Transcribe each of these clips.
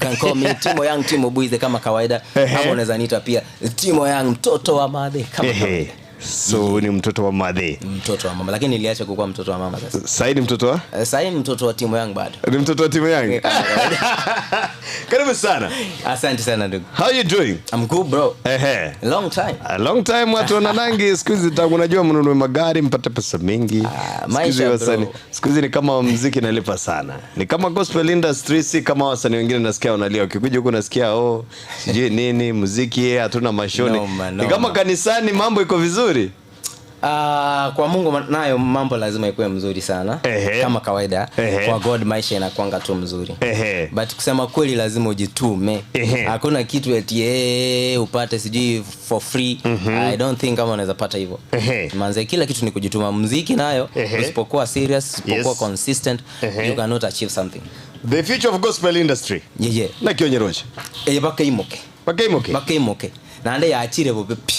Can call me Timo Young, Timo Buize kama kawaida. Ama unaweza niita pia Timo Young, mtoto wa madhe kama kawaida. So ni mtoto wa madhe. Mtoto wa mama, lakini niliacha kukuwa mtoto wa mama sasa. Sasa ni mtoto wa? Sasa ni mtoto wa Timo Young bado. Ni mtoto wa Timo Young. Kama kawaida. Karibu sana. Asante sana ndugu. How you doing? I'm good, bro. Long time. A long time watu wananangi siku hizi, tangu unajua mnunue magari mpate pesa mingi. Ah, Siku hizi maisha, bro. Siku hizi ni kama muziki inalipa sana. Ni kama gospel industry, si kama wasanii wengine nasikia wanalia. Ukikuja huku nasikia, oh, sijui nini muziki, hatuna mashoni. Noma, Ni noma. kama kanisani mambo iko vizuri. Ah, kwa Mungu nayo mambo lazima ikuwe mzuri sana. Kama kawaida. Kwa God maisha inakuanga tu mzuri. But kusema kweli lazima ujitume. Hakuna kitu eti upate sijui for free. I don't think kama unaweza pata hivyo. Manze kila kitu ni kujituma. Muziki nayo usipokuwa serious, usipokuwa consistent, you cannot achieve something. The future of gospel industry. Yeah. Na kionyeroche. Bakaimoke. Bakaimoke. Bakaimoke. Nande yachire bobe pi.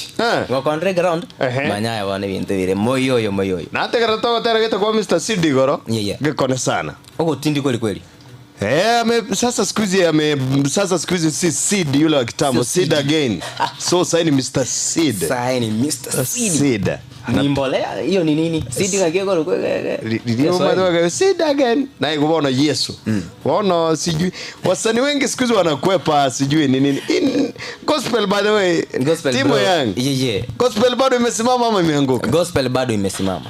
Ngokondre ground. Manyaya wane bintu bire moyoyo moyoyo. Na hata kama toka kwa Mr. Seed igoro. Yeah. Gikone sana. Uko tindi kweli kweli. Sasa siku hizi sasa siku hizi si Seed yule wa kitambo, Sio Seed Seed. again. So sasa ni Mr. Seed. Sasa ni Mr. Seed. Seed. Ni mbolea hiyo ni nini? Seed ngakego Ndio Seed again. Na ikuona Yesu. Waona sijui wasanii wengi siku hizi wanakwepa sijui ni nini. In gospel, by the way, Gospel, Timo bro. Young. Yeah. Gospel bado imesimama ama imeanguka? Gospel bado imesimama.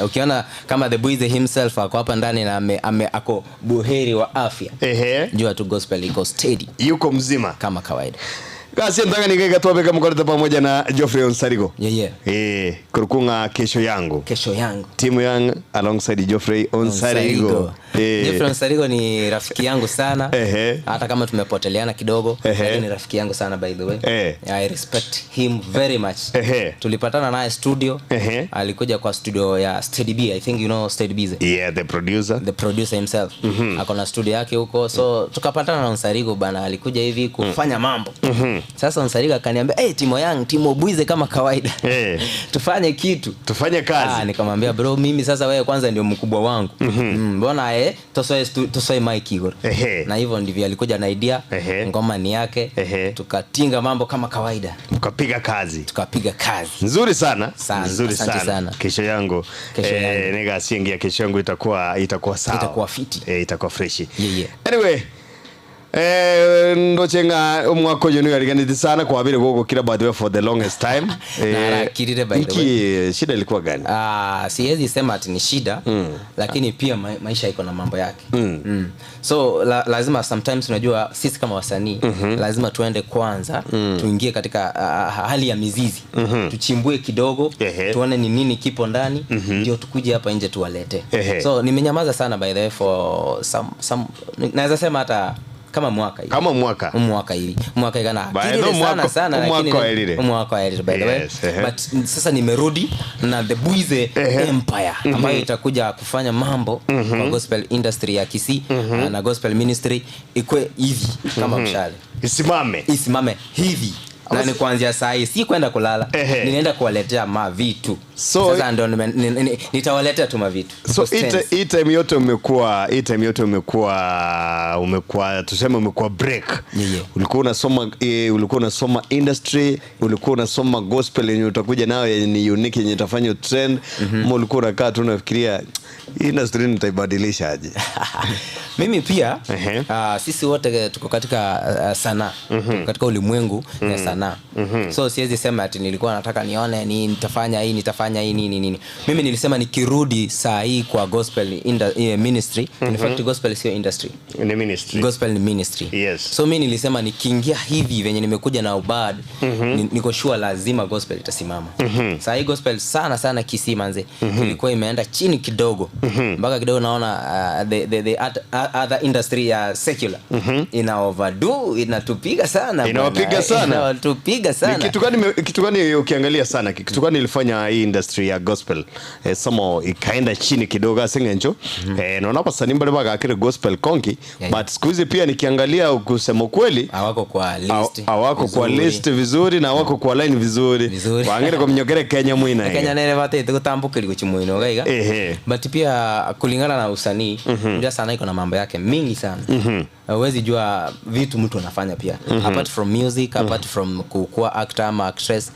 Ukiona kama the Buize himself ako hapa ndani na ako buheri wa afya. Jua tu gospel iko steady. Yuko mzima. Kama kawaida. Kasi nataka nikaika tuwape mkoreta pamoja na Geoffrey Onsarigo. Yeah. Kurukunga kesho yangu. Kesho yangu. Timo Young alongside Geoffrey Onsarigo. Onsarigo. Geoffrey Onsarigo ni rafiki yangu sana. Hata kama tumepoteleana kidogo, lakini ni rafiki yangu sana by the way. I respect him very much. Tulipatana naye studio. Alikuja kwa studio ya Steady B. I think you know Steady B. Yeah, the producer. The producer himself. Ako na studio yake huko. So tukapatana na Onsarigo bana, alikuja hivi kufanya mambo. Sasa Onsarigo akaniambia, "Hey, Timo Young, Timo Buize kama kawaida." Tufanye kitu. Tufanye kazi. Nikamwambia bro, mimi sasa wewe kwanza ndio mkubwa wangu. Mbona tosoe mic igoro. Na hivyo ndivyo alikuja na idea. Ngoma ni yake. Tukatinga mambo kama kawaida. Tukapiga kazi. Tukapiga kazi. Nzuri sana. Sana. Nzuri Asante sana. sana. Kesho yangu. Kesho yangu. Nigga siingia kesho yangu itakuwa sawa. Itakuwa fiti. Itakuwa fresh. Yeah. Anyway, ndochenga omwaka oyo niwariganite sana kwabire gugukira by the way for the longest time. Narakirire by the way. Niki shida ilikuwa gani? Siwezi sema ati ni shida, lakini pia maisha iko na mambo yake. So lazima sometimes unajua sisi kama wasanii lazima tuende kwanza, tuingie katika hali ya mizizi. Tuchimbue kidogo, tuone ni nini kipo ndani, ndio tukuje hapa nje tuwalete. So nimenyamaza sana by the way for some naweza sema hata kama mwaka hivi. Kama mwaka. Mwaka hivi. Mwaka hivi kana. By the Kirire sana sana, mwaka lakini wa elile. mwaka wa elile, by the way. Yes, But sasa nimerudi na The Buize Empire ambayo itakuja kufanya mambo kwa gospel industry ya Kisii na gospel ministry ikwe hivi kama mshale. Isimame. Isimame hivi. Na ni kuanzia saa hii, si kwenda kulala. Ninaenda kuwaletea mavitu. Sasa ndio nitawaletea tu mavitu. So, For sense. hii time yote umekuwa, hii time yote umekuwa, umekuwa, tuseme umekuwa break. Yeah. Ulikuwa unasoma industry, ulikuwa unasoma gospel yenye utakuja nayo yenye ni unique yenye itafanya trend. Ama ulikuwa unakaa tu unafikiria industry nitaibadilisha aje? Mimi pia, sisi wote tuko katika sanaa. Tuko katika ulimwengu ya sanaa. So siwezi sema ati nilikuwa nataka nione ni nitafanya hii, nitafanya hii, nini, nini. Mimi nilisema nikirudi saa hii kwa gospel ministry. In fact gospel sio industry. Ni ministry. Gospel ni ministry. So mimi nilisema nikiingia hivi venye nimekuja na ubad, niko sure lazima gospel itasimama. Saa hii gospel sana sana Kisii manze, ilikuwa imeenda chini kidogo. Mpaka kidogo naona the other industry ya secular ina overdo, inatupiga sana bwana. Inawapiga sana. Inawatupiga sana. Ni kitu gani ukiangalia sana, kitu gani ilifanya hii industry ya gospel somehow ikaenda chini kidogo asengencho? Naona hapa sasa nimba bagakire gospel konki, but siku hizi pia nikiangalia kusema kweli hawako kwa list hawako kwa vizuri. list vizuri na hawako kwa line vizuri. Vizuri. Wangine kwa mnyokere Kenya mwina. Kenya nere bate tukutambukiri kuchimuino gaiga. But pia Pia kulingana na usanii, unajua sanaa iko na mambo yake mingi sana. Huwezi jua vitu mtu anafanya pia apart from music, apart from kukuwa actor ama actress.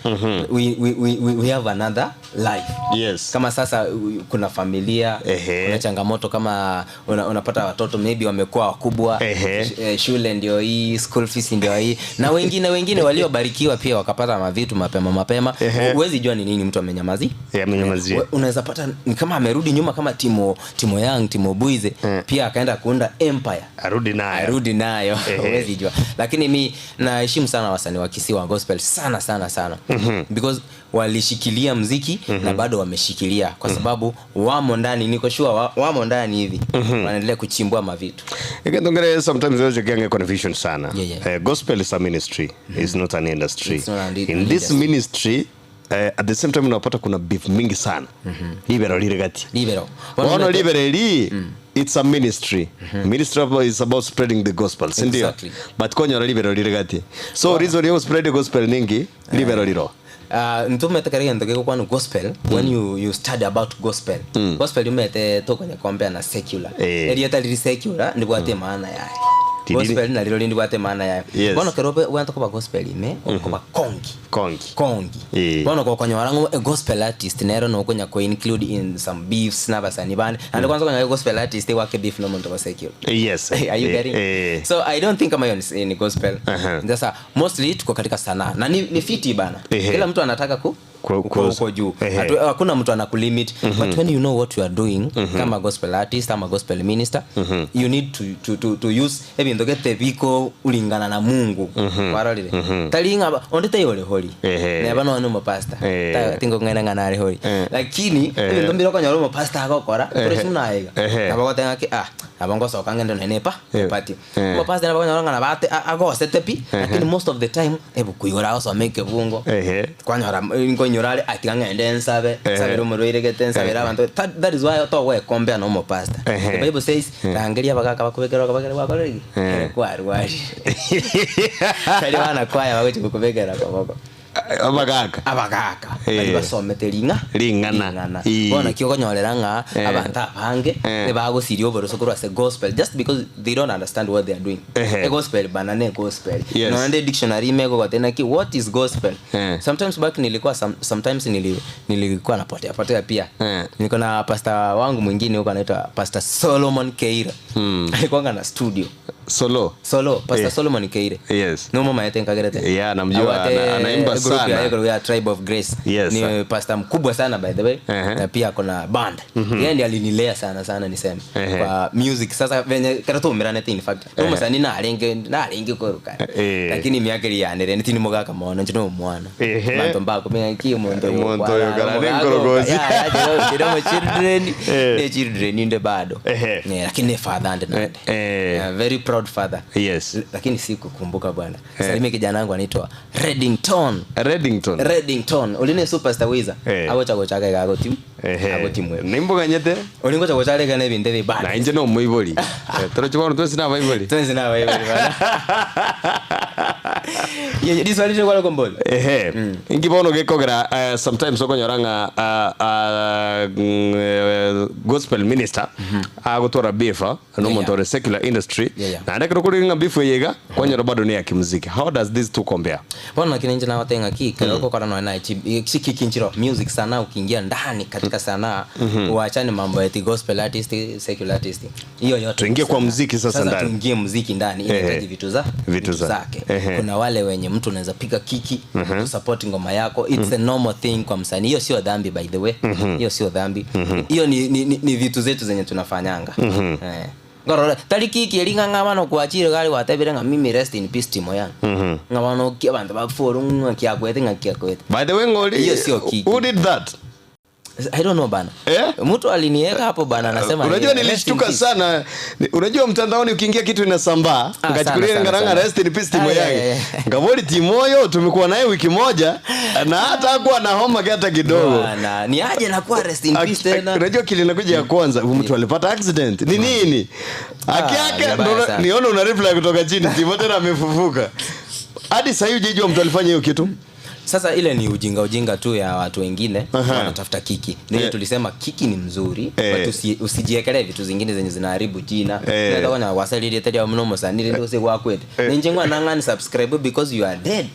We have another life. Kama sasa kuna familia, kuna changamoto kama unapata watoto maybe wamekuwa wakubwa, shule ndio hii, school fees ndio hii, na wengine wengine waliobarikiwa pia wakapata mavitu mapema mapema. Huwezi jua ni nini mtu amenyamazi. Yeah, amenyamazia. Unaweza pata ni kama amerudi nyuma kama Timo Young, Timo Buize, pia akaenda kuunda empire, arudi nayo. Arudi nayo. Huwezi jua, lakini mi naheshimu sana wasanii wa Kisii wa gospel sana sana sana, because walishikilia mziki na bado wameshikilia kwa sababu wamo ndani, niko sure wamo ndani hivi, wanaendelea kuchimbua mavitu. Ikendongere sometimes wewe kiange confusion sana. Yeah. Gospel is a ministry, it's not an industry. It's not an In this industry. ministry, at the same time unapata kuna beef mingi sana. Libero lile gati. Libero. Bono libere li, it's a ministry. Ministry is about spreading the gospel, si ndio? Exactly. But konyora libero lile gati. So reason you spread the gospel ningi libero lilo. Ntumete kare gento gĩgũkwana gospel. When you study about gospel, gospel yumete tũkwenye compare na secular. Erieta riri secular ndibwate maana yaye. Gospel nariro rindibwate maana yaye. Bono kero wento kuba gospel ime kuba kongi. Kongi. Kongi. Bono kokonyora ngo a gospel artist nero no konya ko include in some beefs na basani bande, and kwanza konya gospel artist wake beef no muntu wa secular. Are you getting? So I don't think kama hiyo ni gospel. Sasa mostly tuko katika sanaa na ni fiti bana. Kila mtu anataka huko juu. Hakuna mtu anakulimit, but when you know what you are doing kama gospel artist ama gospel minister, you need to use ebintu gete biko ulingana na Mungu. Warorire talinga onde tayole holi. Neba no no pastor. Tingo ngena ngana ari holi. Lakini ebintu mbiro konyora mo pastor agokora kuri simunaega. Nabagotenga ki abongosoka ngendo nenepa party. Mo pastor nabakonyora ngana bate agosete pi, lakini most of the time ebu kuyora osomeke bungo. Kwanyora nkonyora ari atiga ngende nsabe nsabira omorwaire gete nsabira abantu. That is why to compare no mo pastor. The Bible says rangeria bagaka bakubekera bakabekera bakoreri kwarwari tari bana kwaya bagochi kukubekera koboko. Abagaka. Abagaka bari basomete ringa Ring'ana. Bona kio konyorera ng'a abantu abange baguciria oboroso korwa ase gospel just because they don't understand what they are doing. A gospel bana ne gospel. No ende dictionary imego gotena ki what is gospel. Sometimes back nilikuwa sometimes nilikuwa napotea potea pia. Niko na pastor wangu mwingine huko anaitwa Pastor Solomon Keira. Alikuwa na studio. Solo. Solo, Pastor Solomon Keire. No mama yete nkagerete. Yeah, namjua, anaimba group sana. Ya group ya Tribe of Grace. Ni pastor mkubwa sana by the way. Na pia ako na band. Yeye ndiye alinilea sana sana niseme. Kwa music sasa venye karatumirane in fact. No musani na renge koruka. Lakini miaka yanere nitini mugaka mona njino mwana. Bantu mbako mina ki muntu. Muntu yo kana ni nkorogozi. Yeah, yeah, children. Ne children inde bado. Ne, lakini father and nande. Very proud father. Lakini sikukumbuka bwana. Salimia kijana wangu anaitwa Reddington. Reddington. Reddington. Uline superstar wiza. Abo chago chake gago timu. Abo timu. Nimbuganyete. Ulingo chago chake gane binde bibada. Na inje no muiboli. Toro chibona twese na baiboli. Twese na baiboli bwana. Ye this one kwa komboli. Ingibono gekogera sometimes okonyora nga gospel minister agotora beef no muntu ore secular industry. Na ndekero kuri nga beef yega kwanyora bado ni ya kimuziki. How does this two compare? Bona kinenje na watenga ki kiroko kwa na chiki kinchiro music sana ukiingia ndani katika sanaa, uachane mambo ya gospel artist, secular artist. Hiyo yote. Tuingie kwa muziki sasa ndani. Tuingie muziki ndani inahitaji vitu zake. Kuna wale wenye mtu unaweza piga kiki kusupport ngoma yako. It's a normal thing kwa msanii. Hiyo sio dhambi by the way. Hiyo sio dhambi. Hiyo ni vitu zetu zenye tunafanyanga. Ngorora tali kiki eringa ng'abano kwachire gari watebire ng'a mimi rest in peace Timo Young. Ng'abano ki abantu bafuoru ng'a kiakwete ng'a kiakwete. By the way ngoli, hiyo sio kiki. Who did that? I don't know bana. Mtu aliniweka hapo bana anasema. Unajua nilishtuka sana. Unajua mtandaoni ukiingia kitu inasambaa. Nikachukulia ngaranga rest in peace Timo Young. Ngaboli Timoyo tumekuwa naye wiki moja na hata hakuwa na homa hata kidogo. Bana, ni aje na kuwa rest in peace tena. Unajua kile linakuja ya kwanza mtu alipata accident. Ni nini? Akiaka nione una reply kutoka chini Timo tena amefufuka. Hadi sasa hivi hujajua mtu alifanya hiyo kitu. Sasa ile ni ujinga ujinga tu ya watu wengine wanatafuta kiki. Ndio tulisema kiki ni mzuri, but usijiekelee vitu zingine zenye zinaharibu jina. Unaweza kuona wasaliri tete ya mnomo sanire ndio se wakwete. Ninje ngwa nangani subscribe because you are dead.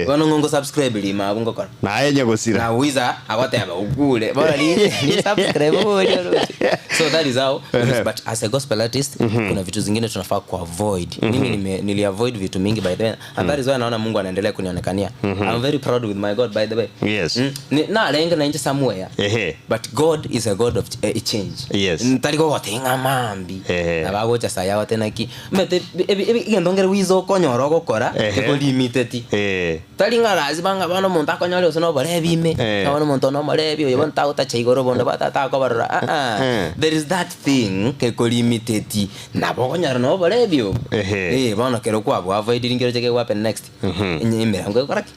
Wana ngongo subscribe lima abungo kora. Na ayenye gusira. Na wiza akwateba ukule. Bora ni subscribe bora. So that is how but as a gospel artist kuna vitu zingine tunafaa ku avoid. Mimi nili avoid vitu mingi by the way. And that is why naona Mungu anaendelea kunionekania. I'm very proud with my God by the way. Yes. Na lenga na inje somewhere. But God is a God of change. Yes. Ntaliko gotenga mambi. Na bagocha saya tena ki. Mete ebi gendongere wizo konyoro gokora eko limited. Talinga lazima nga bano muntu akonyore usino borebi ime. Na bano muntu no morebi oyo bonta utacha igoro bondo batata ko barora. There is that thing keko limited. Na bokonyora no borebi. Bono kero kwa avoid ringero cheke happen next. Imirango ikoraki.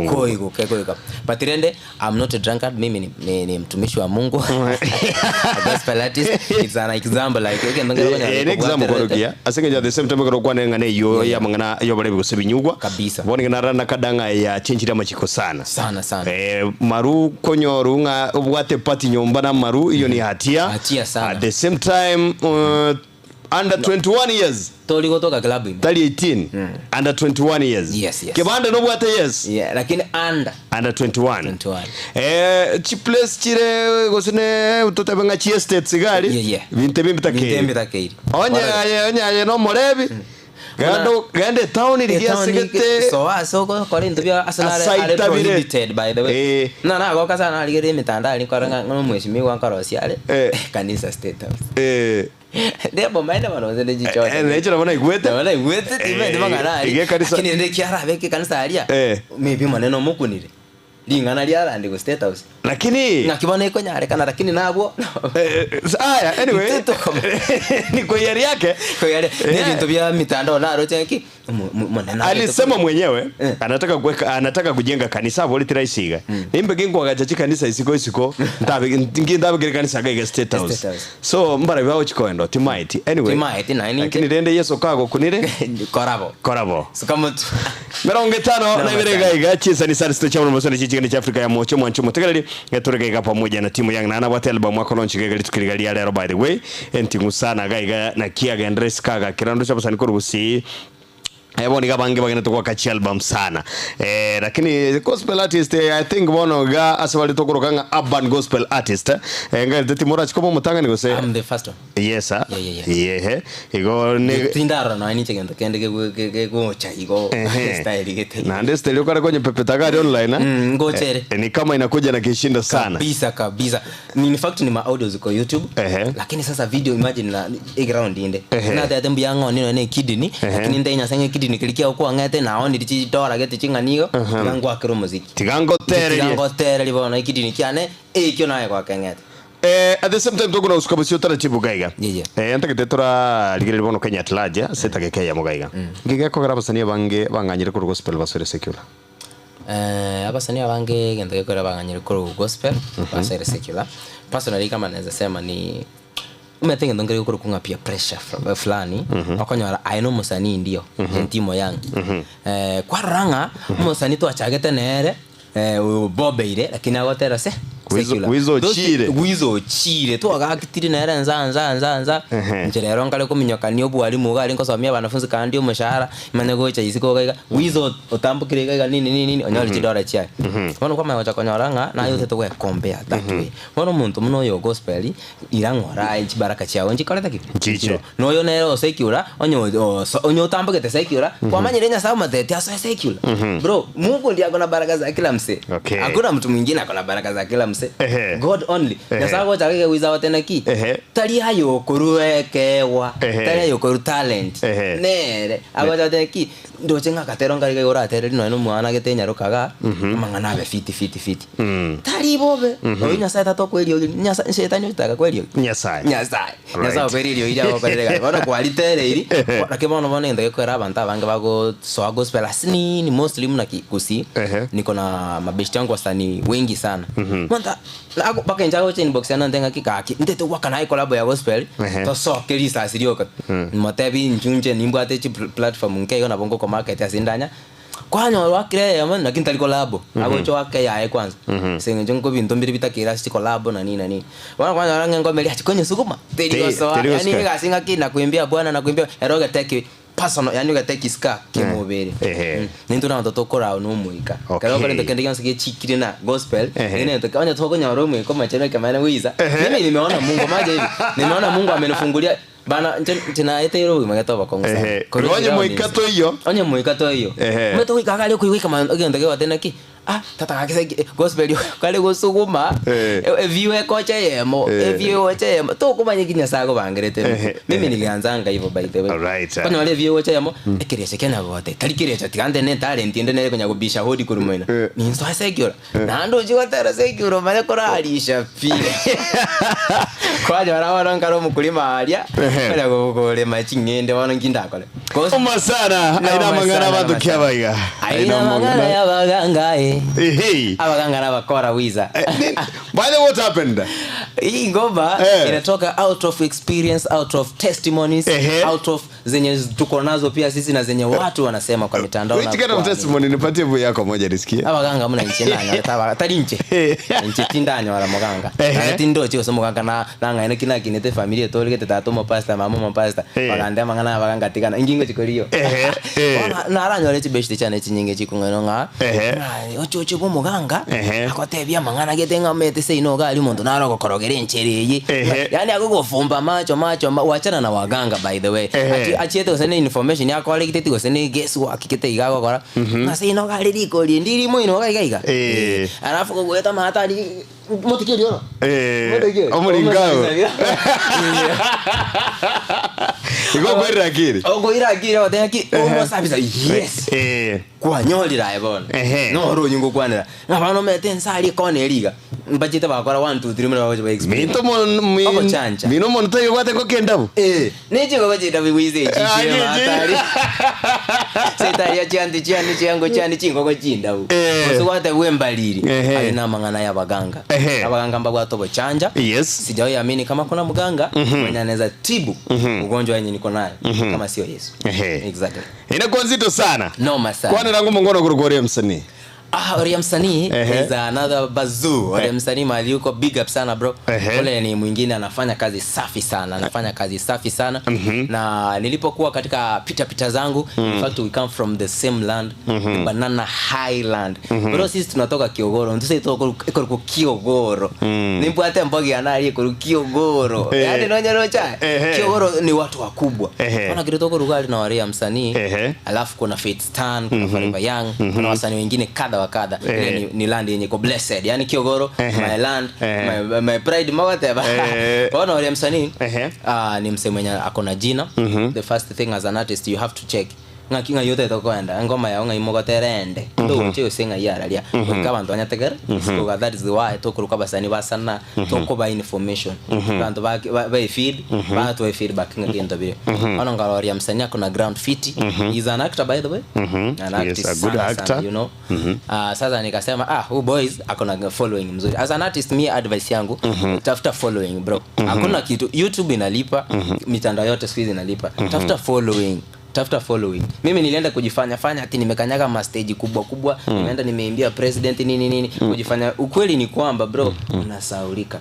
Koigo kekoiga. But rende I'm not a drunkard, mimi ni mtumishi wa Mungu. A gospel artist, it's an example like okay an example korokia. Asengeja at the same time korokwa ngane yo ya mangana yo bare gusebinyugwa kabisa. Boni ngana rana kadanga ya chenjira machiko sana. Sana sana. Maru konyoru nga obwate party nyomba na maru iyo ni hatia. Hatia sana. At the same time under 21 years. Toli kutoka club ime. 18 under 21 years. Yes, yes. Kibanda no bwate yes. Yeah, lakini under 21. 21. Chi place chire gosine utotebenga chi estate sigari. Yeah, yeah. Binte bimtakeri. Binte Onye no morebi. Gando town iligia sigete. So so ko korinto bya arsenal prohibited by the way. Na na goka sana aligere mitandao ni koranga ngo mheshimiwa nkorosi ale. Kanisa state house. Ndebo maenda bano zende jicho. Necho nabona igwete. Nabona igwete time ndimo ngana. Lakini ndeke kiara beke kanisa alia. Maybe maneno mukunire. Lingana liara ndiko state house. Lakini nakibona iko nyarekana lakini nabwo. Aya anyway. Ni kwa yari yake. Kwa yari. Ni vintu vya mitandao na rocheki. Alisema mwenyewe anataka kuweka anataka kujenga kanisa hapo litiraisiga. Nimbe gingwa gacha kanisa isiko isiko ndabe kanisa ga state house. So mbara byawo chikoendo timaiti anyway. Timaiti na ni. Lakini rende Yesu kago kunire korabo. Korabo. Sukamutu. 50 na ibere gaiga chisa ni sana sito cha mwana chichi cha Afrika ya mocho mwancho mutegereri ngeturega pamoja na timu yang na anabate album wako launch gaiga litukirigalia lero by the way entingu sana gaiga na kiaga Andres kaga kirando cha basani korusi Eboni gabange bagene tukwa kachi album sana. Lakini gospel artist I think bono ga asawali tokorokanga urban gospel artist. Ngali teti mora chikomo mutanga ni gose. I'm the first one. Yes sir. Yeah. Yeah. Igo ni tindara na ni chegendo kende ke go cha igo style gete. Na ndio style yako kwenye pepe tagari online. Ngochere. Ni kama inakuja na kishinda sana. Kabisa kabisa. In fact ni ma audio ziko YouTube. Lakini sasa video imagine na ground inde. Na tete mbiango ni ne kidney lakini ndenya senge kidney nikilikia uko ngete nao nilichitora gete chinganigo ngango akiro muziki tigango tere libona ikidini kyane ekyo naye kwa kengete. At the same time tokuna usukabusio taratibu gaiga. Antake tetora ligere bono Kenya tlaja setake Kenya mugaiga. Ngiga ko garabasania bange banganyire ku gospel basore secular. Abasania bange gendo ko banganyire ku gospel basore secular. Personally kama naweza sema ni umetenge ndongere kuri kunga pia pressure fulani okonyora aino musani ndio ntimo yangu kwaranga musani twachagete nere ubobeire lakini agotera se wizo chire twagakitire nere nza njerero ngale kuminyokania obwarimu gari nkosomia abanafunzi kandi omushahara imanye gocha isiko gaiga wizo otambukire gaiga nini nini onyori chidora chai bono kwa magocha konyoranga na yote tokwe compare that way bono muntu muno yo gospel irangora chibaraka chiawo nchikoreta ki chiche noyo nero secular onyo onyo otambukete secular kwa manyire nyasaye matete aso secular bro Mungu ndiye akona baraka za kila mse. Hakuna mtu mwingine akona baraka za kila mse. God only. Nyasaye gochake wiza watena ki. Tali hayo kuruekewa. Tali hayo kuru talent. Nere agocha tena ki ndo chenga katero ngari gora tere no no mwana gete nyarukaga mangana be fiti. Tali bobe. Oyo Nyasaye tatokwelio Nyasaye shetani utaka kwelio. Nyasaye. Nyasaye kwelio ira okorerega. Bono kwalitere iri. Lakini bono bono ndege kwera abantu abange bago so gospel asini ni mostly mna kikusi. Niko na mabeshti yangu wasanii wengi sana. Manta baka njago chain box yana ndenga kikaki ndete waka naye collab ya gospel to so kelisa sirioka motebi njunje nimbwate chi platform nke yona bongo ko market asindanya Kwanya wakire ya man lakini tali collab. Agocho wake yae kwanza. Sengenjo ngo bintu mbiri bitakira si collab na nini na nini. Wana kwanza warange ngome lia chikonye sukuma. Teri so yani ngasinga kina kuimbia bwana na kuimbia eroga take personal yani ugateki ska kimubere. Nintu na mtoto kora no muika. Kero kore ndokende kyanse chikire na gospel. Nene ndokanya tokonya romwe koma chene kama na wiza. Mimi nimeona Mungu maje hivi. Nimeona Mungu amenifungulia bana tena ete ro magata bakongo sana. Onye muika to iyo. Onye muika to iyo. Meto wika kale kuiwika man ogenda ke tena ki. Ah tata kakise gospel kale gosuguma eviwe kocha yemo eviwe kocha yemo to kumanye kinya sako bangerete. Mimi nilianzanga hivyo by the way. Alright. Kwani wale viwe kocha yemo ekireche kenya gote tali kireche tikande ne talent ende ne konya kubisha hodi kurumoina. Ni nso asekyora. Nando jiwatera sekyora male koralisha pi. Kwaje warawana nkaro mukulima alya. Kala gokolema chingende wana ngindakole. Umasana aina mangana bantu kyabaiga. Aina mangana yabaganga. Abaganga nabakora wiza. By the way, what happened? Hii ngoma inatoka out of experience, out of testimonies, out of zenye tuko nazo pia sisi na zenye watu wanasema kwa mitandao. Which kind of testimony? Nipatie vuyo yako moja nisikie. Abaganga muna nche nanya tali nche. Nche tindanya wala muganga. Na tindo chiyo somo muganga na nanga ine kina kinete familia toligete tatu mo pastor mama mo pastor. Baganda mangana abaganga tikana ingingo chikoriyo. Na aranyore chibeshte chane chinyinge chikungeno nga. Ochocho bo muganga akotebia mangana getenga mete sei no gali muntu naroko korogere nchereye. Yani akugofumba macho macho wachana na waganga by the way. Achiete gose information yako alegite gose ne guess work kite igago kora. Na sei no gali riko ndiri muino gaiga. Alafu kugweta mahatari motikeri ona. Omuringao. Igo kwira akiri. Ogo ira akiri otenaki omo sabisa yes. Kwanyolira ebona. No ro nyungo kwanira. Ngabano mete nsali kone eriga. Mbachite bakora 1 2 3 mwana baje experience. Mito mon mi mino mon tayo gwate ko kendabu. Neje ko baje ndabu wize chichi matari. Setari chiandi chiandi chiango chiandi chingo ko chindabu. Oso gwate wembaliri. Alina mangana ya baganga. Abaganga mbagwa tobo chanja. Yes. Sijawahi amini kama kuna mganga mwenye anaweza tibu ugonjwa wenye niko nayo kama sio Yesu. Exactly. Inakuwa nzito sana. Noma sana. Kwani nangu mungono kurugoria msanii. Oria msanii is another bazoo. Oria msanii mali yuko big up sana bro. Ole ni mwingine anafanya kazi safi sana, anafanya kazi safi sana. Na nilipokuwa katika pita zangu, in fact we come from the same land, the Banana Highland. Bro sisi tunatoka Kiogoro, nduse toka Kiogoro. Nimpate mbogi anali kwa Kiogoro. Yaani nonya rocha. Kiogoro ni watu wakubwa. Wana kitu rugali na Oria msanii. Alafu kuna Faith Stan, kuna Forever Young, kuna wasanii wengine kadha wa kadha. Ni land yenye ko blessed. Yani Kiogoro, my land, my pride whatever. Ona Oria msanii ni msanii mwenye akona jina. The first thing as an artist you have to check. Ngakinga yote itokoenda ngoma yao ngaimogoterende ndo chiyo senga yaralia kabantu anyategera so that is why tokuruka basani basana tokoba information bantu ba feed ba to feedback ngento bile ona ngaloria msanii akona ground fit. He is an actor by the way. An artist, yes, a good actor sana, you know. Sasa nikasema who boys akona following mzuri. As an artist me advice yangu tafuta following bro. Hakuna kitu YouTube inalipa, mitandao yote siku hizi inalipa. Tafuta following. Tafuta following. Mimi nilienda kujifanya fanya ati nimekanyaga ma stage kubwa kubwa, nimeenda nimeimbia president nini nini, kujifanya. Ukweli ni kwamba bro unasaulika.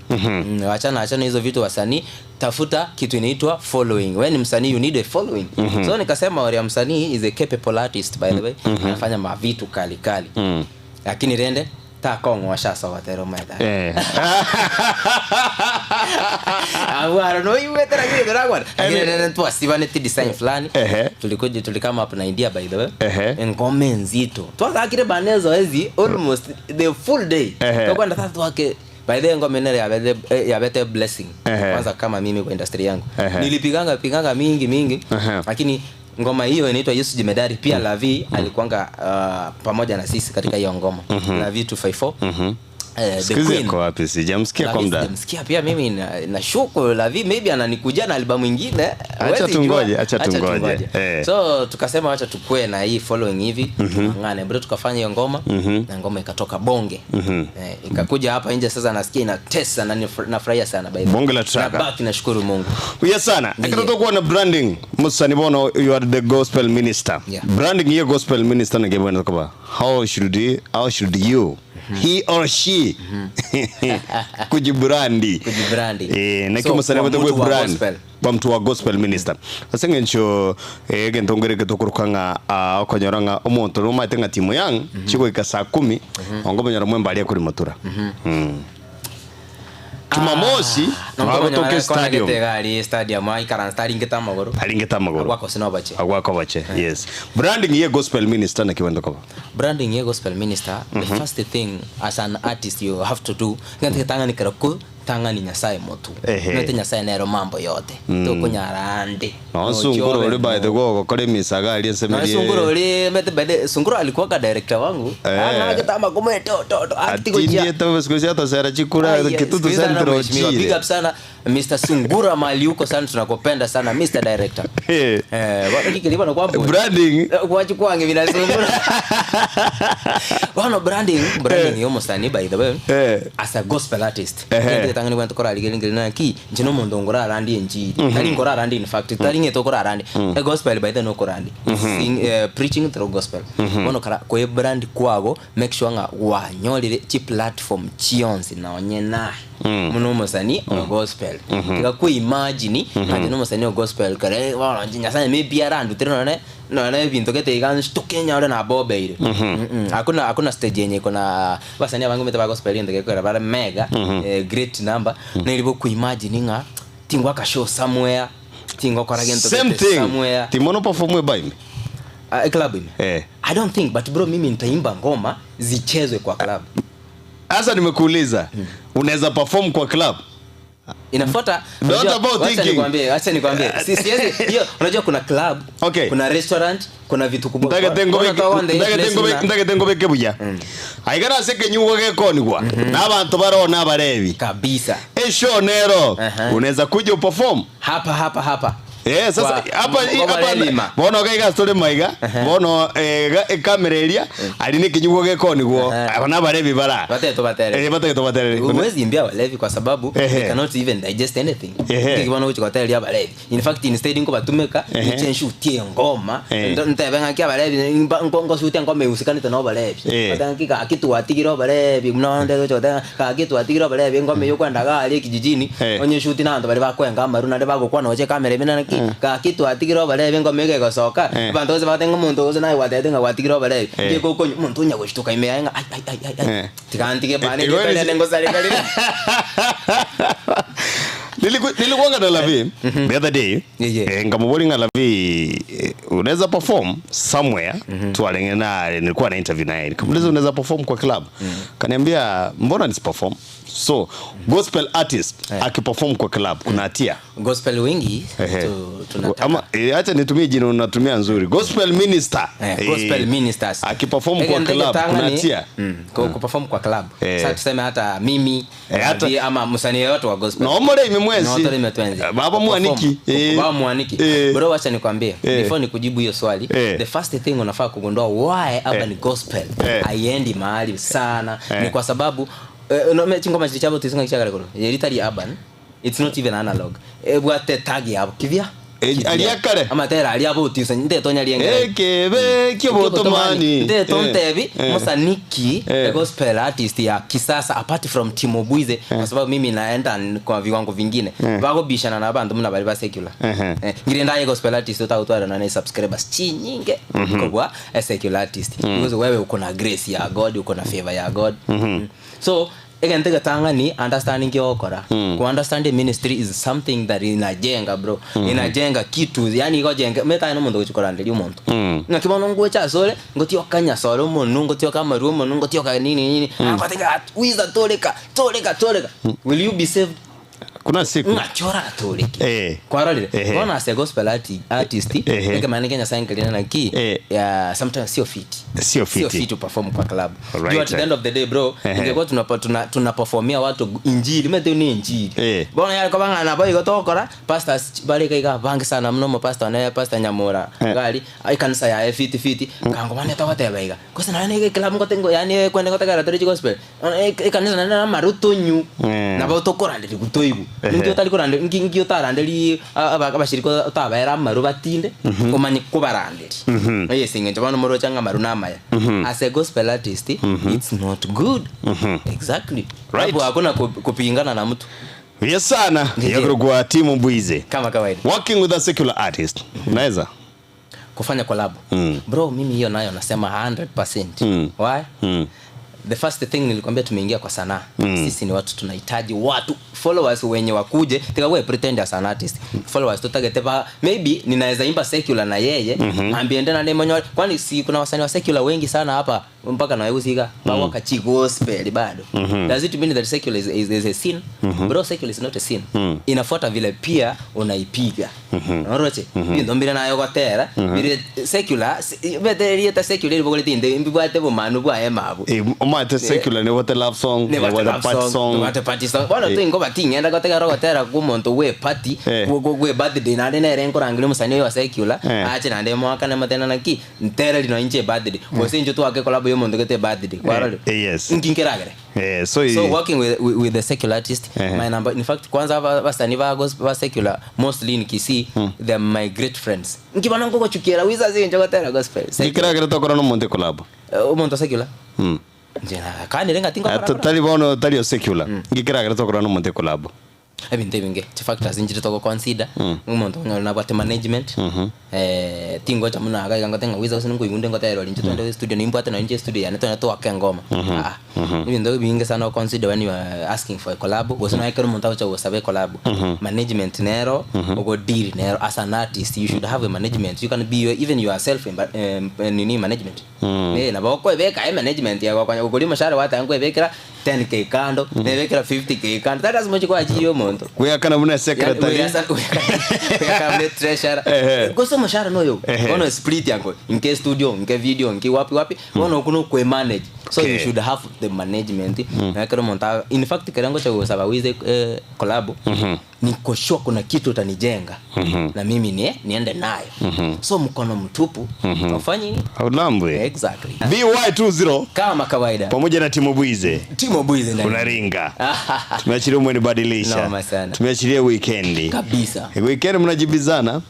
Achana hizo vitu wasanii, tafuta kitu inaitwa following. Wewe ni msanii you need a following. So nikasema Oria msanii is a capable artist by the way. Anafanya mavitu kali kali. Lakini rende ta kongo washasa watero maida. I don't know you better agree that one. Lakini tu asivaneti design fulani. Tulikuja tulikama up na idea by the way. Ngome nzito. Twakakire banezo hizi almost the full day. Tukwenda tatu wake. By the way ngome nere ya better blessing. Kwanza kama mimi kwa industry yangu. Nilipiganga mingi mingi. Lakini ngoma hiyo inaitwa Yesu Jemedari pia Lavi alikuanga pamoja na sisi katika hiyo ngoma. Lavi 254. The Siku hizi Queen. ako wapi? Sijamsikia kwa Lavi muda. sijamsikia pia mimi nashuku Lavi maybe ananikujia na albamu ingine. Acha Huwezi jua. tungoje, acha tungoje. Eh. So tukasema acha tukue na hii following hivi, tung'ang'ane bro, tukafanya hiyo ngoma na ngoma ikatoka bonge. Ikakuja hapa nje sasa nasikia inatesa na nafurahia sana by the way. Bonge la track. Nabaki nashukuru Mungu. Yes sana. Akitoto kuwa na branding musani bono, you are the gospel minister. Yeah. Branding hiyo gospel minister ngebona kwamba how should you, he or she, kujibrandi. Kujibrandi. Na So, kimo sana kwa kwa mtu wa brand gospel. Kwa mtu wa gospel minister. Asengencho gentongere getokurukanga okonyoranga omonto rumaite nga timu yang chigoika saa 10 ongo bonyora mwembaria kuri matura. Jumamosi twagotoke stadium. Gari stadium aikara aringete amagoro. Aringete amagoro. Agwako sinobache. Agwako bache. Yes. Branding ye gospel minister na kiwendo koba. Branding ye gospel minister, the first thing as an artist you have to do ngati tanga ni karaku tanga ni Nyasaye motu. Ngati Nyasaye nero mambo yote. Tukunyarande. No sunguro uri by the go kore misaga ali Na semerie. sunguro uri mete by the sunguro alikuwa ka director wangu. Ana kitama kume to to to Atindie to siku ata sera chikura Kitutu Central Mheshimiwa, big chile. up sana Mr. Sungura mali huko sana, tunakupenda sana Mr. Director. Bwana kikilipa na kwambo. Branding. Kwa chukwange bila Sungura. Bwana branding yo musani by the way. As a gospel artist. Ndi tangani kwenda kora ligeli na ki njino mondo ngora arandi enjiri. Tari ngora arandi in fact tari ngeto kora arandi. A gospel by the no kora arandi. Sing preaching through gospel. Bono kara kwe brand kwago make sure nga wanyorire chi platform chionsi na onyena. Muno musani o gospel. Tika ku imagine ngati no musani o gospel kare wana Nyasaye maybe arandu tena ne no ne bintu kete igan stukenya ore na bobeire. Hakuna stage yenye iko na basani abangu mete ba gospel ndeke kwera bara mega great number nilibo ku imagine nga tingwa ka show somewhere tingwa kwa gento Same kete thing. somewhere. Timono perform by me. Club ime. I don't think but bro mimi nitaimba ngoma zichezwe kwa club. Sasa nimekuuliza unaweza perform kwa club? Inafuata. Not about thinking. Acha nikwambie. Siwezi hiyo, unajua kuna club, kuna restaurant, kuna vitu kubwa. Ndagete ngobeke buya. Aigara seke nyugo gekonigwa. Na abantu barona barebi. Kabisa. Esho nero. Unaweza kuja uperform hapa. Sasa hapa bono gaiga story maiga bono kamera eria ali ni kinyugo gekonigwo abana barebi bara bateto batere bateto batere. Huwezi imbia walevi kwa sababu they cannot even digest anything. Kibona uchi kwa tele balevi. In fact instead ngo batumeka nichenshi utie ngoma ntebe ngakia balevi ngo shutie ngoma usikane tena balevi. Batangika kitu atigiro balevi mnonde chote ka kitu atigiro balevi ngoma yo kwenda gari kijijini onye shuti na ndo bali bakwenga amaruna ndebagokwana oche kamera mina ka kitu atigiro balevi ngoma igegosoka bantu bose batenga muntu wose naye watete nga watigiro balevi ngiye koko muntu nyagoshituka ime nga ai ai ai ai tikantige bane ndele ngosale kalile. Nilikuwa na Lavi the other day. Ngamuboli nga Lavi unaweza perform somewhere. Tualenge nilikuwa na interview naye. Nikamuuliza unaweza perform kwa club? Kaniambia mbona nisi perform? So gospel artist akiperform kwa club kuna hatia. Gospel wingi tunataka. Ama acha nitumie jina unatumia nzuri. Gospel minister. Gospel ministers. Akiperform kwa club kuna hatia. Kwa perform kwa club. Sasa tuseme hata mimi hata ama msanii yote wa gospel. No more imemwezi. No more imetwenzi. Baba mwaniki. Baba mwaniki. Bro acha nikwambie. Before nikujibu hiyo swali, the first thing unafaa kugundua why urban gospel haiendi mahali sana ni kwa sababu ngoma chabo tisinga kichakara yeritari urban, it's not even analog. Bwate tag yabo kivya aliakare ama tera aliabo tisa ndetonya liengere ekebe kyobotomani ndetontebi musaniki the gospel artist ya kisasa apart from Timo Bwize kwa sababu mimi naenda kwa viwango vingine bako bishana na bantu mna bali ba secular ngirenda ye gospel artist utautwara na subscribers chinyinge kwa secular artist because wewe uko na grace ya God, uko na favor ya God. So egentega tanga ni understanding yokora. Ku understand the ministry is something that inajenga bro. Inajenga kitu yani iko jenga meta ino mundu kuchikora ndiri umuntu. Na kibono nguwe cha sole ngotio kanya sole umuntu ngotio kama rumo ngotio ka nini nini. Akatega wiza toleka toleka toleka. Will you be saved? Kuna siku Ng'achora atoreke. Eh. Kwarorire. Ehe. Bona as a gospel artist, Ehe. eke maana Kenya sign kalina na ki Eh. ya sometimes sio fit. Sio Sio fiti. fit to perform kwa club. Alright. Juu at the end of the day bro, Ehe. ingekuwa tuna performia watu injili, mete ni injili. Eh. Bona yale kwa bangana boy gotokora, pastors bali kaiga bangi sana mnomo pastor na pastor Nyamura. Eh. Gali ai kanisa ya fiti fiti. Kango bane tokoteba iga. Kosa na ne club ngotengo yani kwende ngotegera tori gospel. Kanisa na na maruto nyu. Eh. Na botokorandiri gutoigu. Ehe. Ningi otari korande ngi otaranderi abashirika otabaera amaru batinde omanye kubaranderi yes ingencho bono morocha ng'a amaru namaya. As a gospel artist, it's not good. Exactly. Right. Hapo hakuna kupingana na mtu. Yes sana. Ndiyo. Yakurugwa Timo Bwize. Kama kawaida. Working with a secular artist. Unaweza? Kufanya collab. Bro, mimi hiyo nayo nasema 100%. Why? The first thing nilikwambia tumeingia kwa sanaa. Sisi ni watu tunahitaji watu followers wenye wakuje tikawe pretend as an artist. Followers tutagete pa maybe ninaweza imba secular na yeye ambie ndena ne mwenye, kwani si kuna wasanii wa secular wengi sana hapa mpaka na weusiga bawaka chi gospel bado. Does it mean that secular is a sin? Bro, secular is not a sin. Inafuata vile pia unaipiga. Oroche mm ndombire nayo gotera bire secular betere ta secular ibogolete inde mbibwate bomanu bwa emabu. Eh, omate secular ne what a love song, Ne ne what a party song. What a party song. Bono tu ingo batingenda gotega rogotera ku muntu we party Eh. we birthday nande nere nkorangire musani wa secular Eh. ache nande mwaka na matena naki ntere lino inche birthday gose inche twake collab yo muntu gete birthday kwarore Eh, yes. nkinkeragere. Eh, so, So working with the secular artist, Eh. my number, in fact kwanza basani ba gospel ba secular mostly in Kisii, they are my great friends. Nkibona ngoko chukiera wiza zinje gotera gospel. Ngikeragere tokora no muntu collab. Umuntu secular njena kandi renga tingo Tali bono tali secular. Ngikeragere tokora no muntu collab. Ebintu ebinge chi factors injiri toko consider umuntu onyora nabwate management tingocha muno agaiga ngotenga wiza gose nkoigunde ngotera rinche twende studio nimbwate na inche studio yane twende twake ngoma. Ebintu binge sana consider when you are asking for a collab gose naekero omuntu agocha gosabe collab. Management nero ogo deal nero. As an artist you should have a management. You can be your, even yourself in, nini management. Nabo kwebeka management yakwa kwanya ukuri mushahara watankwebekera 10K kando nebekera 50K kando that as much kwa chiyo muntu Kuyakana muna secretary. Ehe. Gose mushahara noyo Ehe. ono split yanko nke studio nke video nke wapi wapi ono kuno kwe manage. So Okay. you should have the management. Na kero monta in fact kerengo cha gosaba wize collab niko sure kuna kitu utanijenga na mimi niende nayo. So mkono mtupu ufanye nini? Haulambwe. Exactly. BY20 kama kawaida pamoja na Timo Bwize. Timo Bwize ndani. Unaringa. Tumeachilia umenibadilisha. Noma sana. Tumeachilia weekend. Kabisa. Weekend mnajibizana?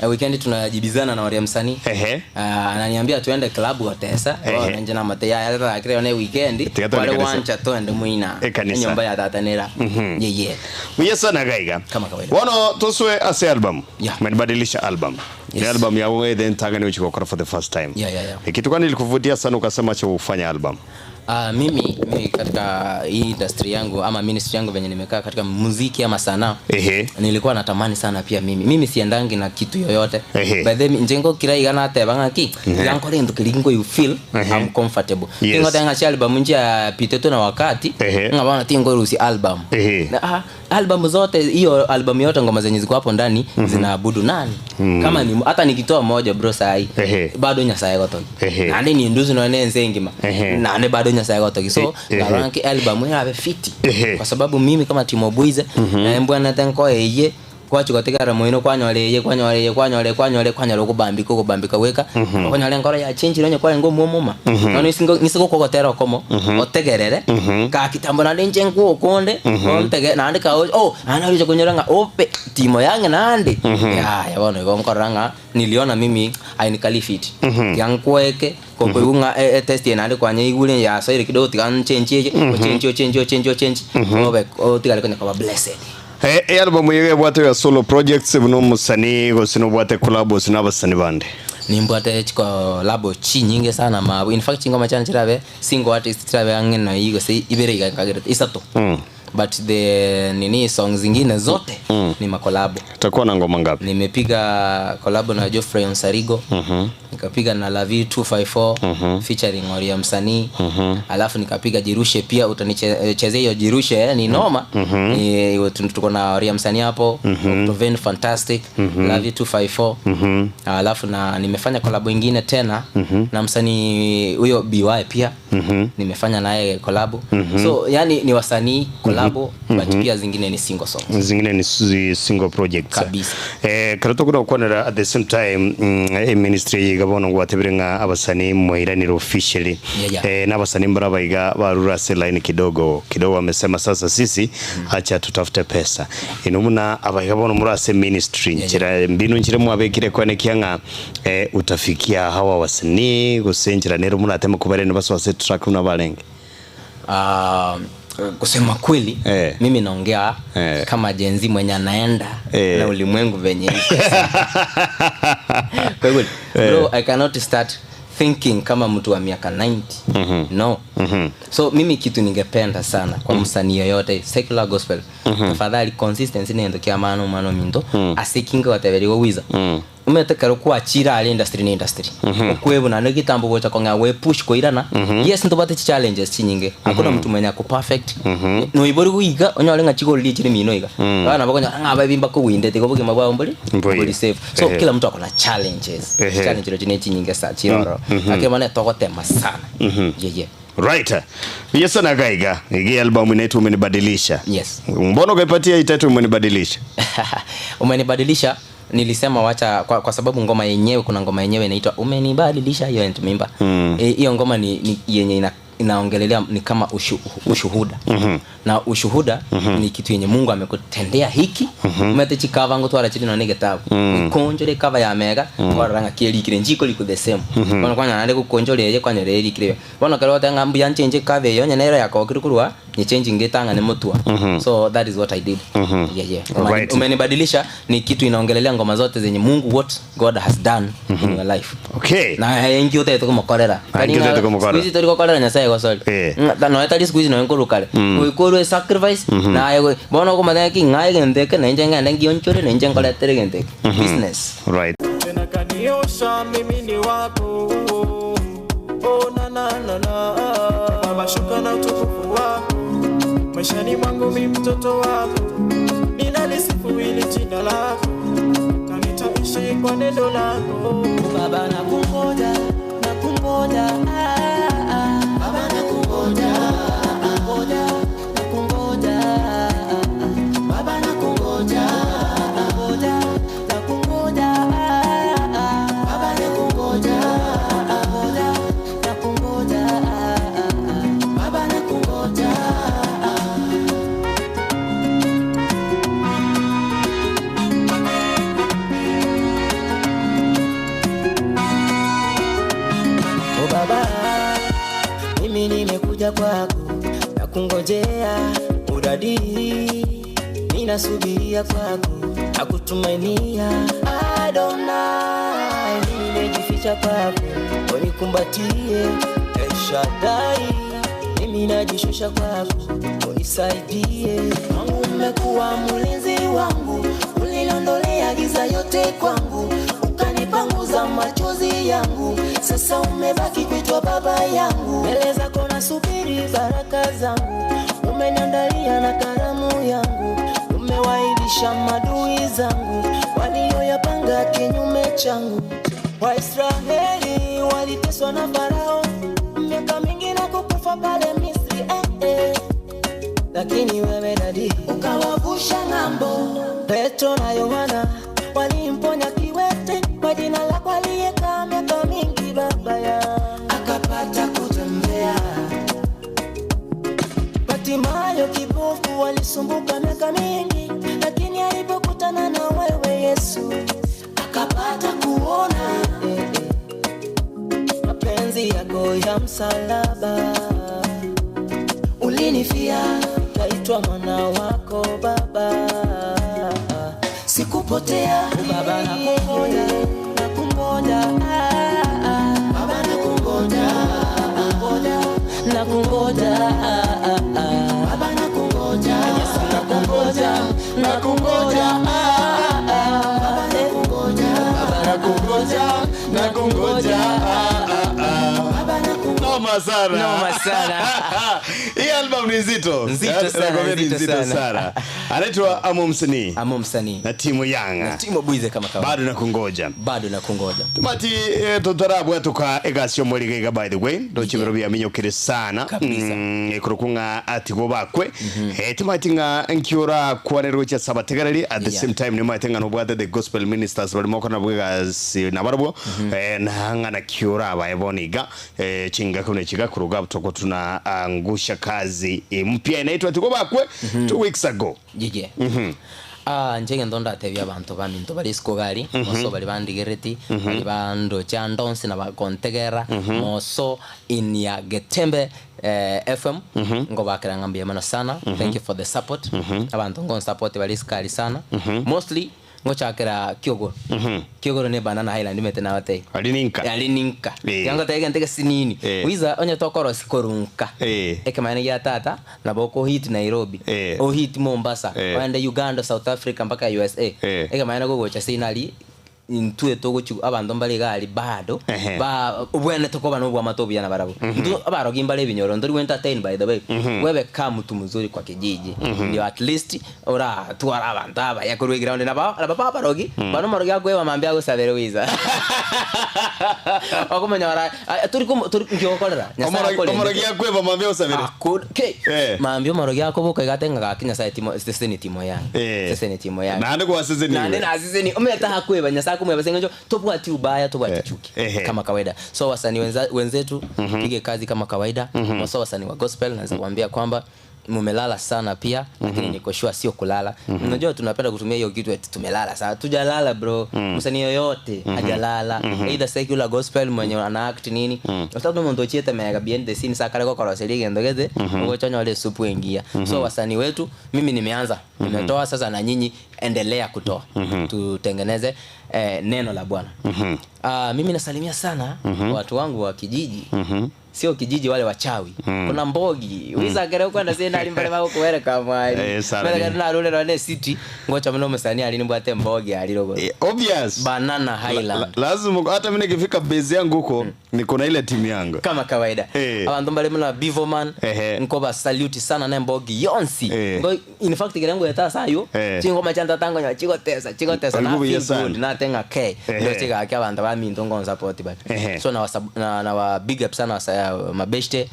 Weekend tunajibizana na wale msanii. Ehe. Ananiambia tuende club Gotesa. Ehe. Oh, nje na mate ya hata akire one weekend. Tiga twende Wale kanisa. wancha twende muina. Kanisa. Nyumba ya tatanera. Yeah yeah. Mwiye sana gaiga. Kama kawaida. Wano toswe ase album. Yeah. Umenibadilisha album. Yes. Ni album ya wewe then tanga ni uchikokora for the first time. Yeah. Kitu gani ilikuvutia sana ukasema cha ufanye album? Mimi katika hii industry yangu ama ministry yangu venye nimekaa katika muziki ama sanaa. Ehe. Nilikuwa natamani sana pia mimi. Mimi siendangi na kitu yoyote. Ehe. By the way, njengo kila igana ateba ngaki. Yanko ndo kilingo you feel Ehe. I'm comfortable. Yes. Tingo tanga chi album nje pite tu na wakati. Ehe. Ngabona tingo rusi album. Ehe. Na album zote hiyo album yote ngoma zenye ziko hapo ndani zinaabudu nani? Kama ni hata nikitoa moja bro sahi Ehe. bado nyasaye gotoki. Ehe. Nani ni nduzu na nenzengima. Ehe. Nani bado nyasaye gotoki. So Ehe. ngaranki album yabe fiti. Ehe. Kwa sababu mimi kama Timo Bwize mbwana tenko eye kwachukatikara moino kwanyoleye kwanyoleye kwanyole kwanyole kwanyole kubambika kubambika weka kwanyole ngoro ya change lonye kwa ngo mumuma no nisingo nisiko kokotera komo otegerere ka kitambo na nje nguo konde ontege na andika oh analizo kunyora ope Timo yange nandi ya ya bono ngoranga niliona mimi ainikali fit yankweke kokoyunga test yenande kwanye igule ya so ile kidogo tikan change change change change change obe otigale konya kwa blessed. Album yewe bwate ya solo projects buno musani gosino bwate collab sino abasani bande. Nimbwate collab chi nyingi sana ma in fact ngoma chana chirabe single artist chirabe ange na yigo se ibere igakagera isato. But the nini songs zingine zote ni makolabo. Utakuwa na ngoma ngapi? Nimepiga kolabo na Geoffrey Onsarigo. Nikapiga na Lavi 254 featuring Oria Msanii. Alafu nikapiga Jirushe pia, utanichezea hiyo Jirushe ni noma. Tuko na Oria Msanii hapo, Octoven Fantastic, Lavi 254. Alafu na nimefanya kolabo nyingine tena na msanii huyo BY pia. Nimefanya naye kolabo. So yani ni wasanii kolabo, but pia zingine ni single songs. Zingine ni single projects. Kabisa. Karato kuna kwanera at the same time ministry gabona ngo batebirenga abasanii mwiraniro officially. N'abasanii mbarabaiga barura se line kidogo kidogo wamesema sasa sisi acha tutafute pesa. Inumuna abagabona murase ministry nchira mbinu nchire mwabekire kwane kianga utafikia hawa wasanii gusenjira nero muratema kubarene baswase track na balenge. Kusema kweli mimi naongea kama Gen Z mwenye anaenda na ulimwengu venye. Kwa hivyo bro, I cannot start thinking kama mtu wa miaka 90. No. So mimi kitu ningependa sana kwa msanii yoyote secular gospel, tafadhali consistency nendo kia mano mindo asikinga wateberiwa wiza. Umetekero kuachira ali industry ni industry. Okwebu na negitambo bocha konga we push koirana. Yes ndobate challenges chinyinge. Hakuna mtu mwenye ako perfect. No ibori kuiga onyolenga chigoli chiri mino iga. Bana bakonya ngaba bimba ko winde tiko bugima bwa mboli. Mboli safe. So kila mtu akona challenges. Challenge chine chinyinge sa chiroro. Akemane mane tokotema sana. Yeah. Right. Yes na gaiga. Hii album inaitwa Umenibadilisha. Yes. Mbona ukaipatia hii title Umenibadilisha? Umenibadilisha nilisema wacha kwa sababu ngoma yenyewe, kuna ngoma yenyewe inaitwa Umenibadilisha, hiyo ntumimba. Hiyo ngoma ni yenye inaongelelea ni kama ushuhuda. Na ushuhuda ni kitu yenye Mungu amekutendea hiki. Umete chikava ngo twara chiri na nige tabu. Ukonjore kava ya mega kwa ranga kieli kile njiko liko the same. Kono kwanya nande kukonjore ye kwanya reri kile. Bono kero tanga mbu yanchenje kave yo nyenera yako kirukurwa ni change ngetanga ne mutua. So that is what I did. Yeah. Right. Umenibadilisha ni kitu inaongelelea ngoma zote zenye Mungu, what God has done in your life. Okay. Na yengi yote tukomokorera. Kani tukokorera nyasaye gosoli. No etali squeeze no enkorukale. Uikorwe sacrifice na ayo bono ko madaki ngai gendeke na njenga ndengi onchore na njenga letere gendeke. Business. Right. Tena kaniosha mimi ni wako. Oh na na na na. Baba shuka na utukufu wako. Maishani mwangu mimi mtoto wako. Ninalisifu hili jina lako. Na nitaishi kwa neno lako. Baba nakungoja, nakungoja. Baba nakungoja, nakungoja, nakungoja. Baba nakungoja, nakungoja, nakungoja. Baba nakungoja, nakungoja, nakungoja. Baba nakungoja. Oh baba, mimi nimekuja kwako na kungojea udadi, ninasubiria kwako na kutumainia. Adonai, mimi nimejificha kwako unikumbatie. El Shaddai, mimi najishusha kwako unisaidie. Mungu umekuwa mlinzi wangu, uliniondolea giza yote kwangu, ukanipanguza machozi yangu. Sasa umebaki kuitwa baba yangu. Mbele zako nasubiri baraka zangu, umeniandalia na karamu yangu. Umewaibisha madui zangu walioyapanga kinyume changu. Waisraeli waliteswa na Farao miaka mingi na kukufa pale Misri, Lakini wewe dadi ukawavusha ng'ambo. Petro na Yohana walimponya kiwete kwa jina lako aliyekaa miaka mingi baba ya akapata kutembea. Bartimayo kipofu alisumbuka miaka mingi, lakini alipokutana na wewe Yesu akapata kuona. Mapenzi yako ya msalaba ulinifia, kaitwa mwana wako baba. Sikupotea baba, nakungoja, nakungoja. Baba nakungoja, nakungoja, nakungoja. Baba nakungoja, Noma sana. Noma sana. Hii album ni nzito. Nzito sana, Nakwambia ni nzito nzito sana. sana. Anaitwa Amo Msanii Amo Msanii na timu Yanga. Timo Bwize kama kawaida. Bado nakungoja. Bado nakungoja. Tumati tutarabu atuka egasio muri giga, by the way ndochibiro byamenyokire sana. Kabisa. Ekurukunga atigo bakwe tumati nga nkiura kwanero cha sabategarari at the same time nimate nga nobwate the gospel ministers barimo kona bwegasi nabarabwo nanga na kiura abayeboniga chinga kune chiga kuruga toko tuna angusha kazi mpya inaitwa atigo bakwe 2 weeks ago. Jije. Njenge ndo ndatebia abantu baminto bari sikogari moso bari bandigereti bari bando chandonsi na bakontegera moso in ya Getembe FM ngo bakira ngambia mana sana. Thank you for the support. Abantu ngo support bari sikali sana. Mostly ngo chakira Kiogoro. Kiogoro ne Banana Highland mete na wate. Alininka. Alininka. Yango tege ntege sinini. Wiza onye tokoro sikorunka. Eke maana ya tata na boko hit Nairobi. O hit Mombasa. Waende Uganda, South Africa mpaka USA. Eke maana gogo cha sinali intue togo chu abantu mbali gali bado ba ubwene tokoba no bwa na barabo ndu abarogi mbale binyoro ndori entertain, by the way. Wewe kama mtu mzuri kwa kijiji ndio at least ora twara abantu aba yakorwe ground na ba baba barogi bano marogi akwe mambia gusabere wiza akomenya ora turi turi ngiokorera. Omorogi akwe mambia usabere ke mambia marogi akoboka igatenga gakinya sa timo seseni timo yangu seseni timo yangu na ndiko waseseni na ndina aseseni umeta hakweba nyasa kumwe basengejo tobwati ubaya tobwati chuki kama kawaida. So wasanii wenzetu pige kazi kama kawaida. So wasanii wa gospel naweza kuambia kwamba mumelala sana pia, lakini niko sure sio kulala. Unajua tunapenda kutumia hiyo kitu eti tumelala sana. Tujalala bro. Msanii yoyote hajalala. Either secular gospel mwenye ana act nini. Sababu ndo chieta mega behind the scenes akale kwa koroseli ndogeze ngochonya wale supu ingia. So wasanii wetu mimi nimeanza. Nimetoa sasa na nyinyi endelea kutoa. Tutengeneze neno la Bwana. Mimi nasalimia sana watu wangu wa kijiji. Sio kijiji wale wachawi. Kuna mbogi. Wiza kere kwenda sina alimbale bako kuwere kama ali. Mara kana rule rone city ngocha mno msanii alinimbwa mbogi alirogo. Obvious. Banana Highland. Lazima hata mimi nikifika base yangu huko niko na ile timu yangu. Kama kawaida. Abantu mbale mna Bivoman nkoba salute sana na mbogi yonsi. Ngo in fact kirango yata sayo chingo machanda tango nya chiko tesa na good na tenga k. Ndio chika akia abantu ba minto ngo support ba. So na wa big up sana mabeshte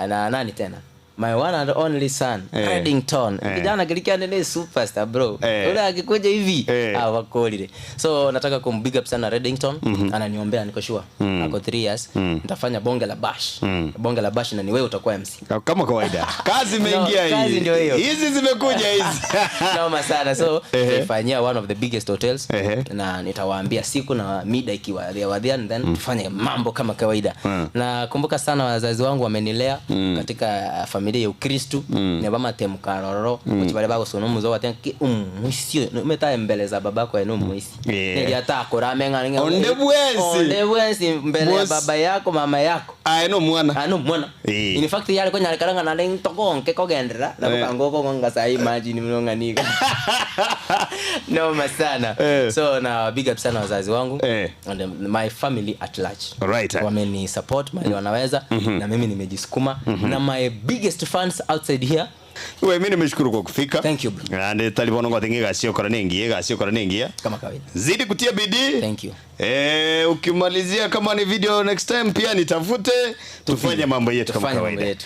na nani tena my one and only son Reddington. Kijana kilikia nene superstar bro. Ule akikuja hivi hawakolile. So nataka kum big up sana Reddington. Ananiombea niko sure. Ako 3 years nitafanya bonge la bash. Bonge la bash na ni wewe utakuwa MC. Kama kawaida. Kazi imeingia hii. Kazi ndio hiyo. Hizi zimekuja hizi. Noma sana. So nitafanyia one of the biggest hotels na nitawaambia siku na mida ikiwa wadhia and then tufanye mambo kama kawaida. Na kumbuka sana wazazi wangu wamenilea katika familia ya Ukristu ne bama temkaroro kuchibale bako sono muzo watenki umwisio umeta mbele za babako eno mwisi nili atakora menga ninga onde bwesi mbele ya baba yako mama yako eno mwana ano mwana. In fact yale ko nyalkaranga na ling tokonke kogendera na kokangoko ngonga sai imagine mnonga nika no masana. So na big up sana wazazi wangu and my family at large. Right. Wameni support mali wanaweza na mimi nimejisukuma na my biggest fans outside here. Wewe mimi nimeshukuru kwa kufika. Thank you bro. And talibono ngo tingi gasio kora ningi gasio kora ningi. Kama kawaida. Zidi kutia bidii. Thank you. Ukimalizia kama ni video next time pia nitafute tufanye mambo yetu kama kawaida.